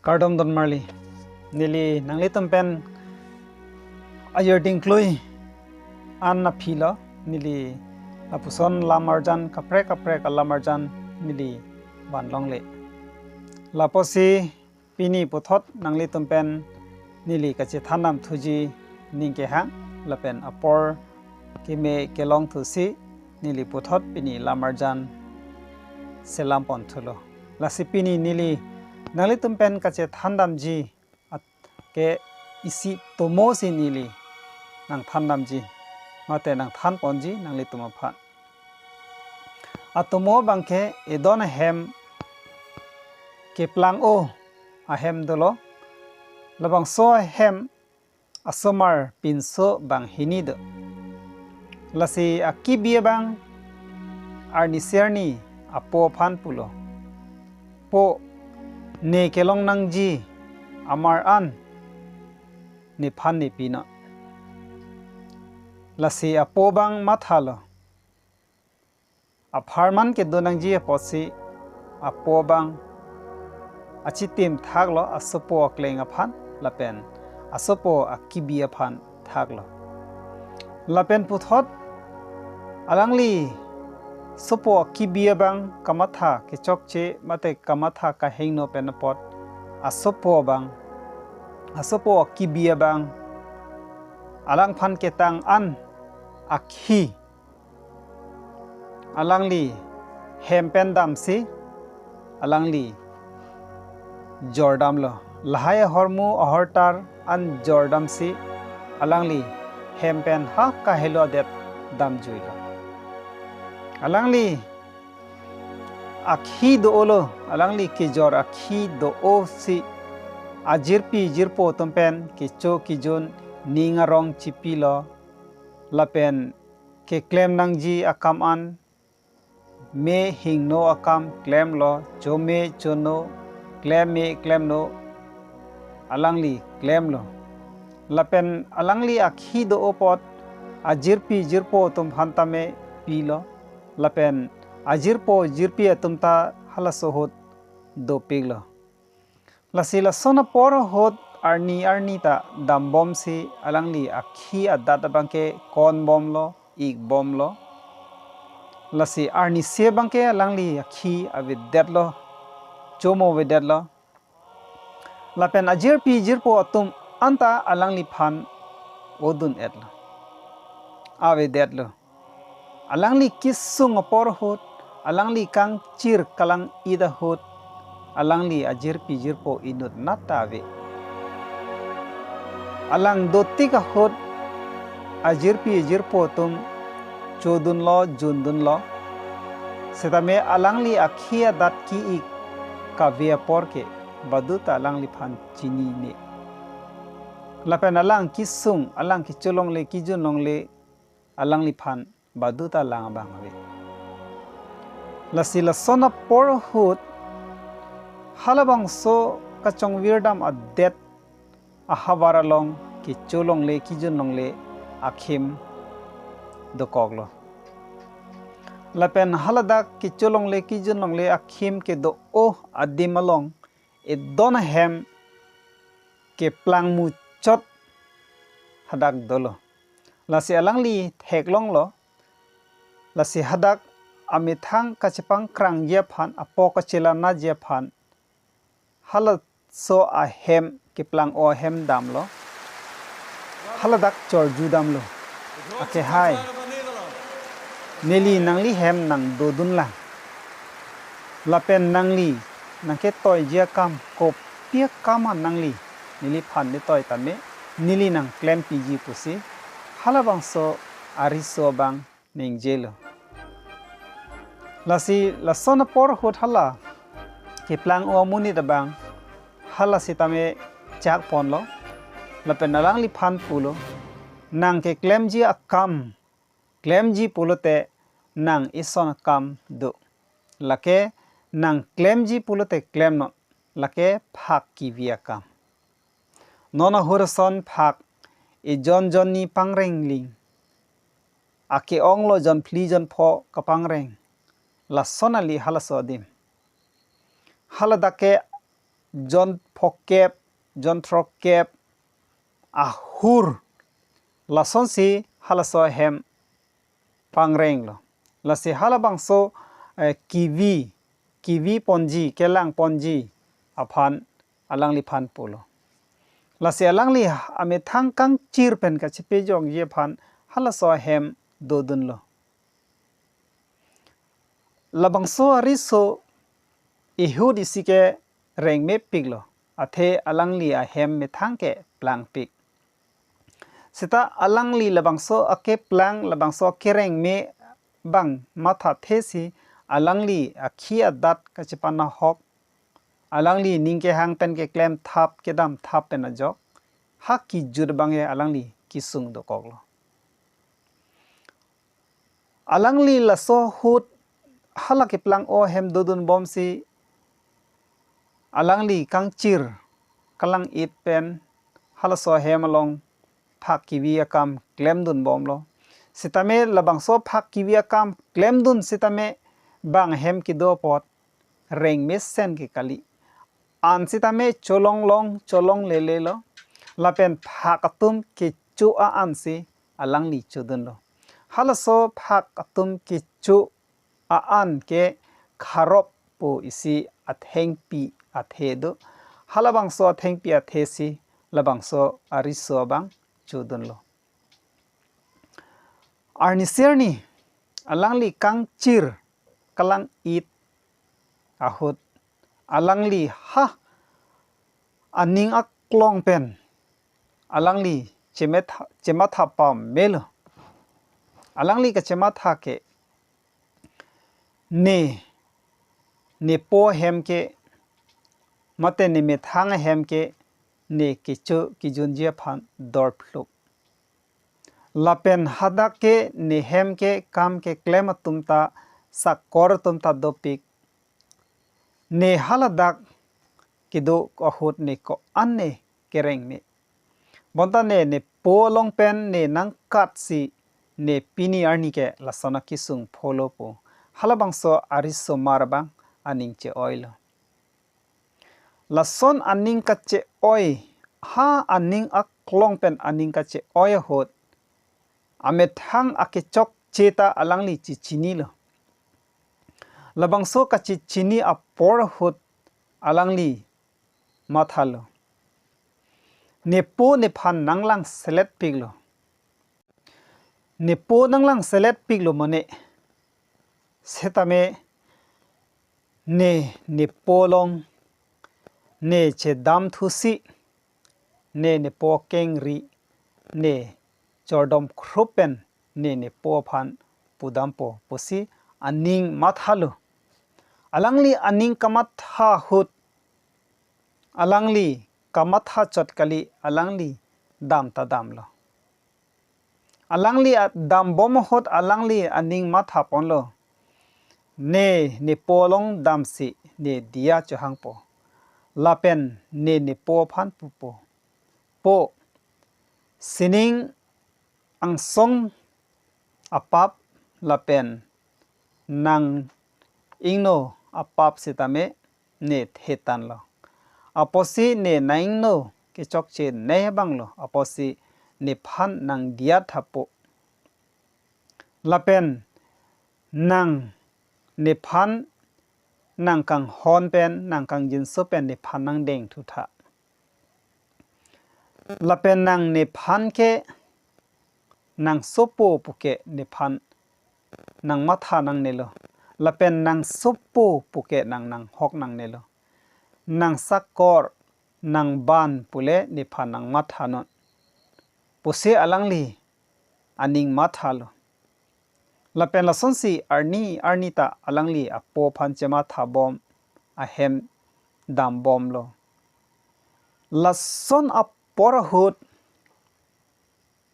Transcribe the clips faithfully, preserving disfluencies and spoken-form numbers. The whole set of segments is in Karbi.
Kardom don marli. Neli nanglitum pen ayar dingklui an aphi lo. Neli lapuson lam arjan kaprek kaprek alam arjan neli van longle. Lapusi pini puthot nanglitum pen neli kachethan damthuji ning kehang lapen apor keme kelongthusi neli puthot pini lam arjan selam ponthulo. Lasi pini neli nanglitum pen kachethan damji at-, ke isi tomo si neli nangthan damji mate nangthan ponji nanglitum aphan. Atomo abangke edon ahem keplang-o ahem dolo. Labangso ahem asomar pinso banghini do. Lasi akibi abang arnisi arni apo aphan pulo, "Po, ne kelong nangji amar an nephan ne pinon." Lasi apo abang mathalo. Apharman kedo nangji apotsi apo abang achitim thaklo asopo akleng aphan lapen asopo akibi aphan thaklo. Lapen puthot alangli sopo akibi abang kamatha kechokche mate kamatha kahingno pen apot asopo abang, asopo akibi abang alangphan ketang an akhi alangli hem pen damsi alangli jordamlo. Lahai ahormu ahortar an jordamsi alangli hem pen ha kahelo adet damjuilo. Alangli akhi do-olo, alangli kejor akhi do-o si ajirpi jirpo atum pen kecho kejun ning arong chipilo lapen keklem nangji akam an, me hingno akam klemlo, chome chono, klem me klemno, alangli klemlo. Lapen alangli akhi do-o apot ajirpi jirpo atum aphan tame pilo. Lapen ajirpo jirpi atum ta halaso ahut dopiklo. Lasi lason apor ahut arni arni ta dambomsi alangli akhi adat abangke konbomlo, ikbomlo. Lasi arnisi abangke alangli akhi avedetlo, chomo avedetlo. Lapen ajirpi jirpo atum anta alangliphan odun-etlo, avedetlo. Alangli kesung apor ahut, alangli kangchir kalang-it ahut, alangli ajirpi jirpo inutnat ta ave. Alang dotik ahut ajirpi jirpo atum chodunlo, jundunlo. Setame alangli akhi adat ki-ik kave apor ke baduta alangliphan chinine. Lapen alang kesung, alang kecholongle, kejunlongle alangliphan baduta lang abang ave. Lasi lason apor ahut halabangso kachongvirdam adet ahavar along kecholongle kejunlongle akhim dokoklo. Lapen haladak kecholongle kejunlongle akhim kedo-o adim along edon ahem keplang muchot hadak dolo. Lasi alangli theklonglo. Lasi hadak amethang kachepangkrangji aphan, apo kachelanji aphan, halaso ahem keplang-o ahem damlo. Haladak chorju damlo. Akehai, neli nangli hem nangdodunlang. Lapen nangli nangketoiji akam, kopi akam an nangli neliphan netoi tame, neli nangklempiji pusi halabangso ariso abang ningjelo. Lasi lason apor ahut hala keplang-o amonit abang hala sitame chak ponlo. Lapen alangliphan pulo, nang keklemji akam klemji pulote nang ison akam do. Lake nang klemji pulote klemnon, lake phak kivi akam. Non ahut ason phak ejon jonni pangrengling, ake-onglo jonphli jonpho kapangreng. Lason kali halaso adim. Haladak ke jonpho pokep, jonthrokep, ahur, lasonsi halaso ahem pangrenglo. Lasi halabangso, eh, kivi, kivi ponji, kelang ponji aphan alangliphan pulo. Lasi alangli amethang kangchir pen kachepejongji aphan halaso ahem dodunlo. Labangso ariso ehut isi ke rengmepiklo, athe alangli ahem methang ke plangpik. Seta alangli labangso akeplang, labangso akerengme abang mathathesi alangli akhi adat kachepanahok, alangli ning kehang pen keklem thap kedam thap pen ajok, ha kijut abang ke alangli kesung dokoklo. Alangli laso ahut hala keplang-o ahem dodunbomsi alangli kangchir kalang-it pen halaso ahem along phak kivi akam klemdunbomlo. Sitame labangso phak kivi akam klemdun sitame bang ahem kedo apot rengmesen ke kali. An sitame cholonglong cholonglelelo. Lapen phak atum kecho a-ansi alangli chodunlo. Halaso phak atum kecho a-an ke kharop pu isi athengpi athe do. Halabangso athengpi athesi labangso ariso abang chodunlo. Arnisi arni alangli kangchir kalang-it ahut alangli ha aning aklong pen alangli chemetha, chematha pamelo. Alangli kachematha ke ne, nepo ahem ke, mate ne methang ahem ke, ne kecho kejunji aphan dorphluk. Lapen hadak ke ne hem ke kam keklem atum ta, sakor atum ta dopik. Ne haladak kedo ahut ne ko-an ne kerengme. Bonta ne nepo along pen ne nangkatsi ne pini arni ke lason akesung pholo pu halabangso arisomar abang aning che-oilo. Lason aning kache-oi, ha aning aklong pen aning kache-oi ahut amethang akechokche ta alangli chechinilo. Labangso kachechini apor ahut alangli mathalo. Nepo nephan nanglangseletpiklo. Nepo nanglangseletpiklo mane. Setame ne nepo along ne chedamthusi, ne nepo kengri, ne chordom khrup pen ne nepo aphan pudampo pusi aning mathalo. Alangli aning kamatha ahut, alangli kamatha chot kali, alangli dam ta damlo. Alangli a-, dambom ahut alangli aning mathaponlo. Ne nepo along damsi ne diya chohangpo. Lapen ne nepo aphan pupo. Po, sining angsong apap lapen nang ingno apap sitame ne thetanlo. Apotsi ne nang ingno kechokchenei abanglo. Apotsi nephan nangdiya thapo. Lapen nang nephan nangkanghon pen, nangkangjinso pen nephan nangdengthu tha. Lapen nang nephan ke nangsopo puke nephan nangmatha nangnelo. Lapen nangsopo puke nang nanghok nangnelo. Nangsakor nangban pule nephan nangmathanon pusi alangli aning mathalo. Lapen lasonsi arni arni ta alangli apo aphan chemathabom, ahem dambomlo. Lason apor ahut,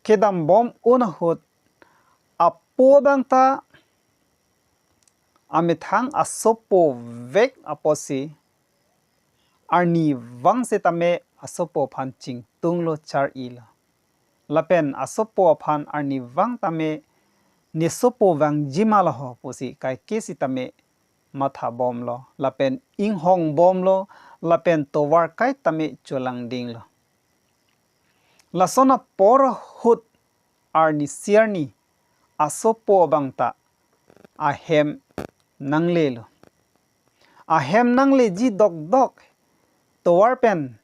kedambom un ahut, apo abang ta amethang asopo vek apotsi, arnivang setame asopo aphan chingtunglo, char-ilo. Lapen asopo aphan arnivang tame nesopo vangji ma laho pusi kaike sitame mathabomlo. Lapen inghongbomlo, lapen tovar kaitame cholangdinglo. Lason apor ahut arnisi arni asopo abang ta ahem nanglelo. Ahem nangleji dokdok tovar pen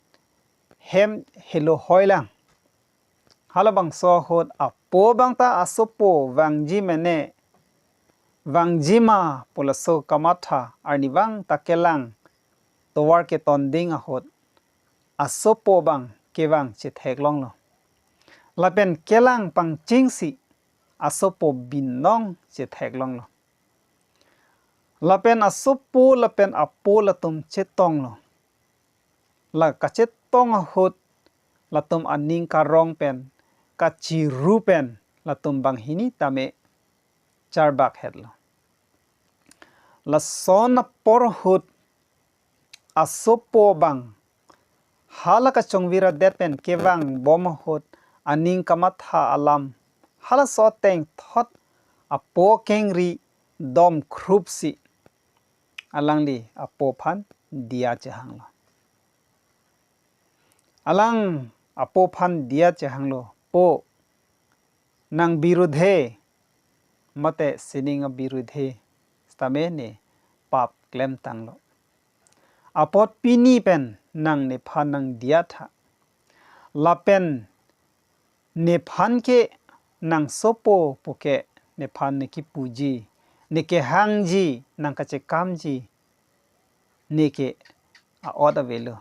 hem helo hoilang. Halabangso ahut apo abang ta asopo vangji mene, vangji ma pu laso kamatha arnivang ta kelang tovar ketonding ahut asopo abang kevang chetheklonglo. Lapen kelang pangchengsi asopo binong chetheklonglo. Lapen asopo lapen apo latum chetonglo. La kachetong ahut latum aning karong pen, kachiru pen latum banghini tame charbak hetlo. Lason apor ahut asopo abang hala kachongvir adet pen kevangbom ahut aning kamatha alam halaso ateng thot apo kengri dom khrupsi alangli apo aphan diya chehanglo. Alang apo aphan diya chehanglo, "Po, nang birudhe mate sining abirudhe sitame ne pap klemtanglo. Apot pini pen nang nephan nangdiya tha. Lapen nephan ke nang sopo puke nephan ne kipuji, ne kehangji, nang kachekamji, ne ke a-ot avelo.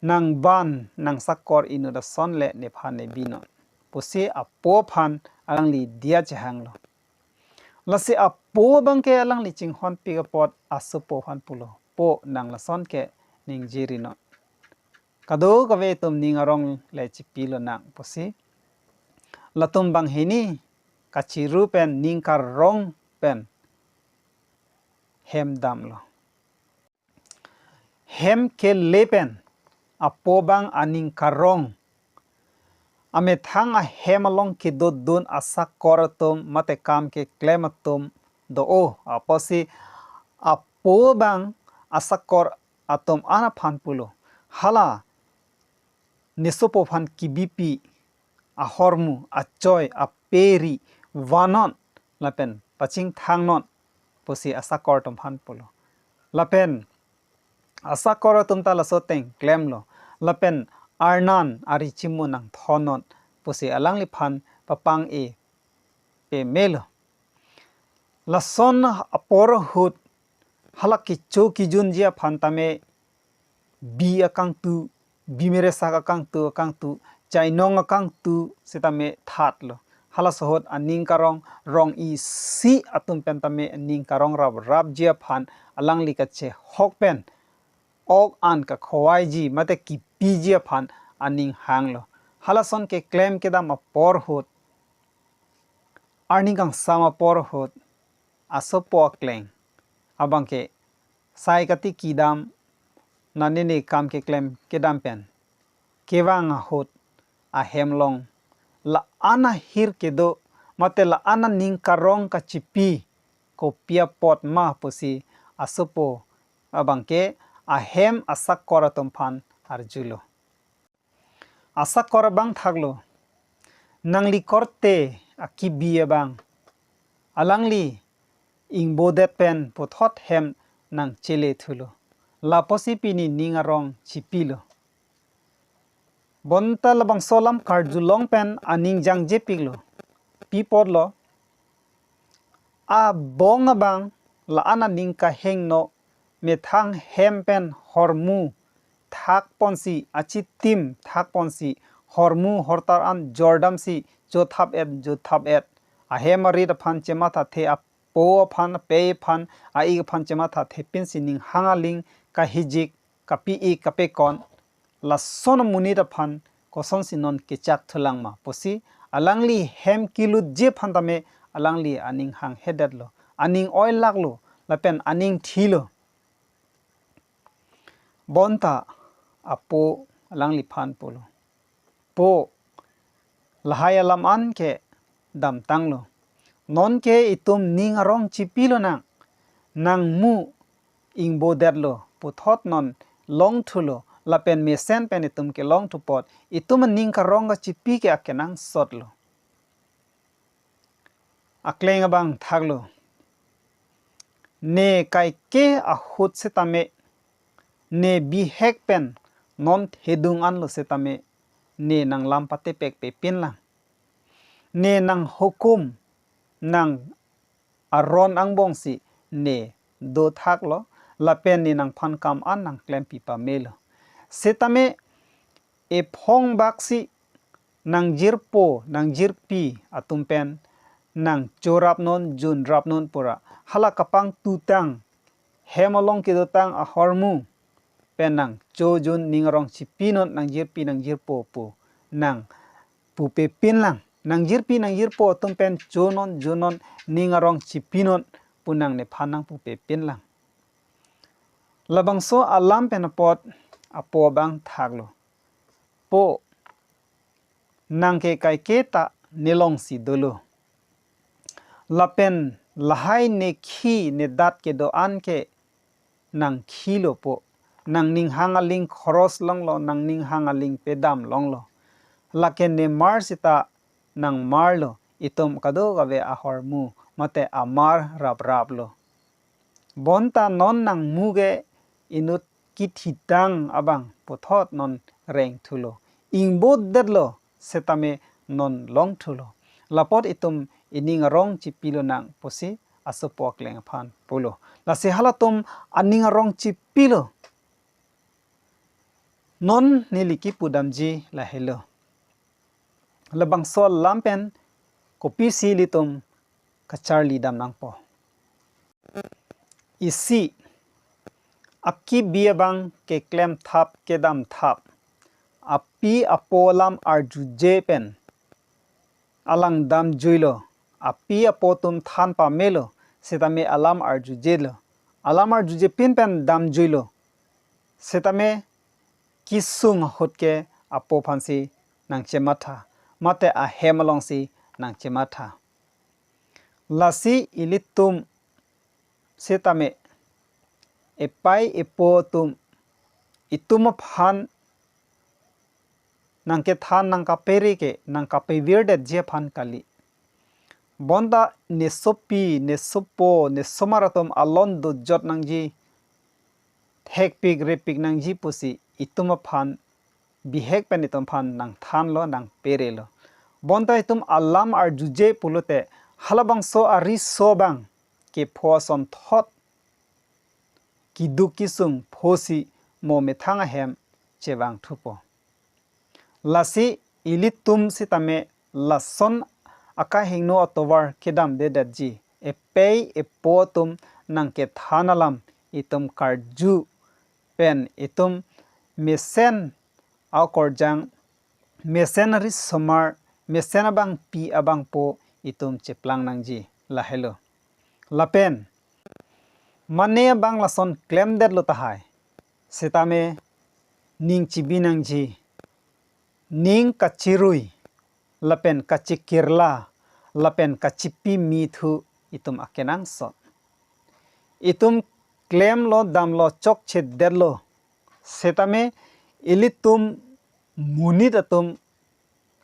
Nang ban, nang sakor inut ason le nephan ne binon," pusi apo aphan alangli diya chehanglo. Lasi apo abang ke alangli chinghonpik apot asopo aphan pulo, "Po, nang lason ke ningjerinon. Kadokave atum ning arong le chipilonang," pusi latum banghini kachiru pen ning karong pen hem damlo. Hem kele pen apo abang aning karong amethang ahem along kedodun asakor atum mate kam keklem atum do-o apotsi apo abang asakor atum an aphan pulo, "Hala nesopo aphan kibipi ahormu, achoi, aperi vannon lapen pachingthangnon," pusi asakor atum aphan pulo. Lapen asakor atum ta laso ateng klemlo. Lapen Arnan ari chimu nangthonnon pusi alangliphan papang-e pemelo. Lason apor ahut hala kecho kejunji aphan tame bi akangtu, bi meresak akangtu, akangtu, chainong akangtu sitame thatlo. Halaso ahut aning karong rong isi atum pen tame aning karong raprapji aphan alangli kachehok pen ok an kakhowaiji mate kipiji aphan aning hanglo. Halason keklem kedam apor ahut, arni kangsam apor ahut, asopo akleng abang ke sai katiki dam, nane ne kam keklem kedam pen kevang ahut ahem along la-an ahir kedo mate la-an aning karong kachipi kopi apot ma pusi asopo abang ke ahem asakor atum aphan arjulo. Asakor abang thaklo, "Nangli korte akibi abang alangli ingbodet pen puthot hem nangchele thulo. Lapusi pini ning arong chipilo." Bonta labangso alam karjulong pen aning jangjepiklo. Pi apotlo? Abong abang la-an aning kahingno methang hem pen hormu thakponsi, achitim thakponsi, hormu hortar an jordamsi jothap-et jothap-et, ahem arit aphan chemathathe, apo aphan, apei aphan, a-ik aphan chemathathepinsi ning hang aling kahijik, kapi-ik kapekon, lason amonit aphan kosonsi non kechak thulang ma pusi alangli hem kilutji aphan tame alangli aning hanghedetlo, aning oilaklo lapen aning thilo. Bonta apo alangliphan pulo, "Po, lahai alam an ke damtanglo. Nonke itum ning arong chipilonang, nangmu ingbodetlo," puthot non longthulo, lapen mesen pen itum kelongthu apot, itum aning karong kachipi ke akenangsot lo. Akleng abang thaklo. Ne kaike ahut setame, ne bihek pen non thedung anlo setame, ne nanglam patepek pepin lang. Ne nanghukum, nang aron angbong si ne dothaklo, lapen ne nangphan kam an nangklempi pamelo. Setame ephong bak si nangjirpo, nangjirpi atum pen nangchorapnon, junrapnon pura. Hala kapangtutang, hem along kedotang ahormu pen nangchojun, ning arong chipinon, nangjirpi, nangjirpo pu nangpupepin lang. Nangjirpi, nangjirpo atum pen chonon, junnon, ning arong chipinon pu nang nephan nangpupepin lang. Labangso alam pen apot apo abang thaklo. Po, nang ke kaike ta nelong si dolo. Lapen lahai ne khi ne dat kedo-an ke nang khilo po. Nangning hang aling khoros longlo, nangning hang aling pedam longlo. Lake ne mar sita nang marlo, itum kadokave ahormu mate amar rapraplo. Bonta non nangmu ke inut kithitang abang puthot non rengthulo. Ingbodetlo setame non longthulo. Lapot itum ining arong chipilo nang pusi asopo akleng aphan pulo. Lasi halatum aning arong chipilo. Non neli kipudamji lahelo. Labangso alam pen kopisi ilitum kacharlidam nangpo. Isi, akibi abang keklem thap kedam thap, api apo alam arjuje pen alang damjuilo. Api apo atum than pamelo, setame alam arjujelo. Alam arjuje pin pen damjuilo. Setame kesung ahut ke apo aphansi nangchematha, mate ahem alongsi nangchematha. Lasi ilitum setame epei epo atum itum aphan nangkethan nangkapere ke nangkapevirdetji aphan kali. Bonta nesopi, nesopo, nesomar atum alon dojot nangji, thekpik repik nangji pusi itum aphan bihek pen itum aphan nangthanlo, nangperelo. Bonta itum alam arjuje pulote halabangso ariso abang kepho asonthot kiduk kesung phosi mo methang ahem chevangthupo. Lasi ilitum setame lason akahingno atovar kedamdedetji, epei epo atum nangkethan alam itum karju pen itum mesen akorjang, mesen arisomar, mesen abangpi abangpo itum cheplang nangji lahelo. Lapen mane abang lason klemdetlo tahai, setame ning chibi nangji, ning kachirui, lapen kachikirla, lapen kachipi mithu itum akenangsot. Itum klemlo damlo chokchedetlo, setame ilitum monit atum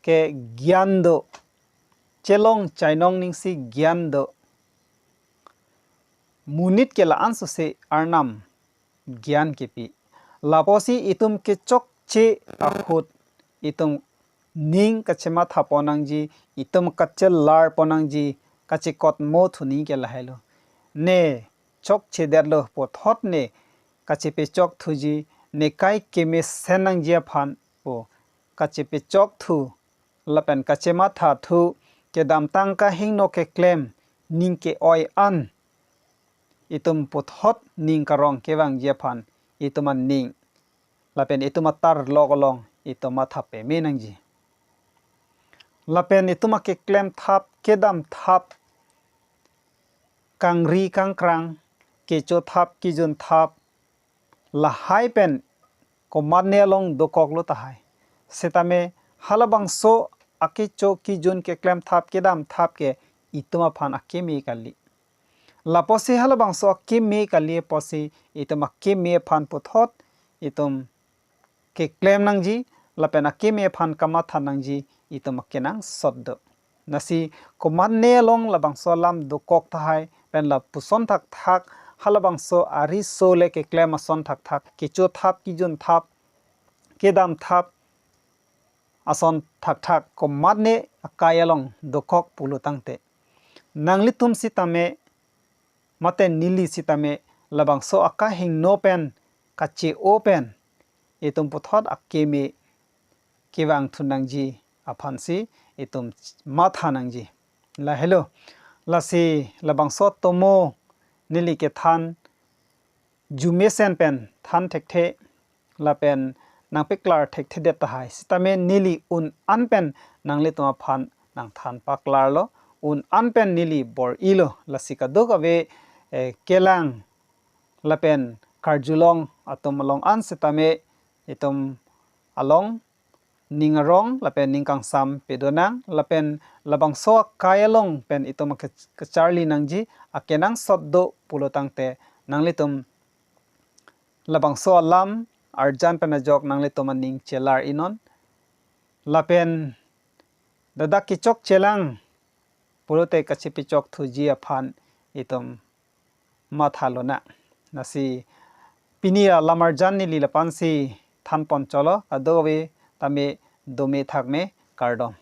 ke gyan do, chelong chainong ning si gyan do. Monit ke la-an sose arnam gyan kepi. Lapusi itum kechokche ahut itum ning kachematha pon nangji, itum kachelar pon nangji, kachekotmo thu ning ke lahelo. Ne chokchedetlo puthot ne kachepechok thuji, ne kai kemesen nangji aphan pu kachepechok thu lapen kachematha thu kedamtang kahingno keklem ning ke-oi an itum puthot ning karong kevangji aphan itum aning lapen itum atarlok along itum matha peme nangji. Lapen itum akeklem thap kedam thap, kangri kangkrang, kecho thap kejun thap, lahai pen komatne along dokoklo tahai. Setame halabangso akecho kejun keklem thap kedam thap ke itum aphan akeme kali. Lapusi halabangso akeme kali pusi itum akeme aphan puthot itum keklem nangji, lapen akeme aphan kamatha nangji itum akenangsot do. Lasi komatne along labangso alam dokok tahai pen lapuson thakthak halabangso ariso le keklem ason thakthak, kechothap, kejunthap, kedamthap ason thakthak komatne akai along dokok pulo tangte, nanglitum sitame mate neli sitame labangso akahingno pen kache-o pen itum puthot akeme kevang thu nangji aphansi itum matha nangji. Lahelo, lasi labangso atomo neli kethan jumesen pen than thekthe lapen nangpeklar thekthedet tahai, sitame neli un-an pen nanglitum aphan nangthan paklarlo, un-an pen neli bor-ilo. Lasi kadokave, eh, kelang lapen karjulong atum along an sitame itum along ning arong lapen ning kangsam pedonang, lapen labangso akai along pen itum ake-, kacharli nangji akenangsot do pulo tangte, nanglitum labangso alam arjan pen ajok nanglitum aning chelar inon. Lapen ladak kechokche lang pulote kachepechok thuji aphan itum matha lonang. Lasi pini alam arjan neli lapu-ansi thanpon cholo, kadokave tame dome thakme, kardom.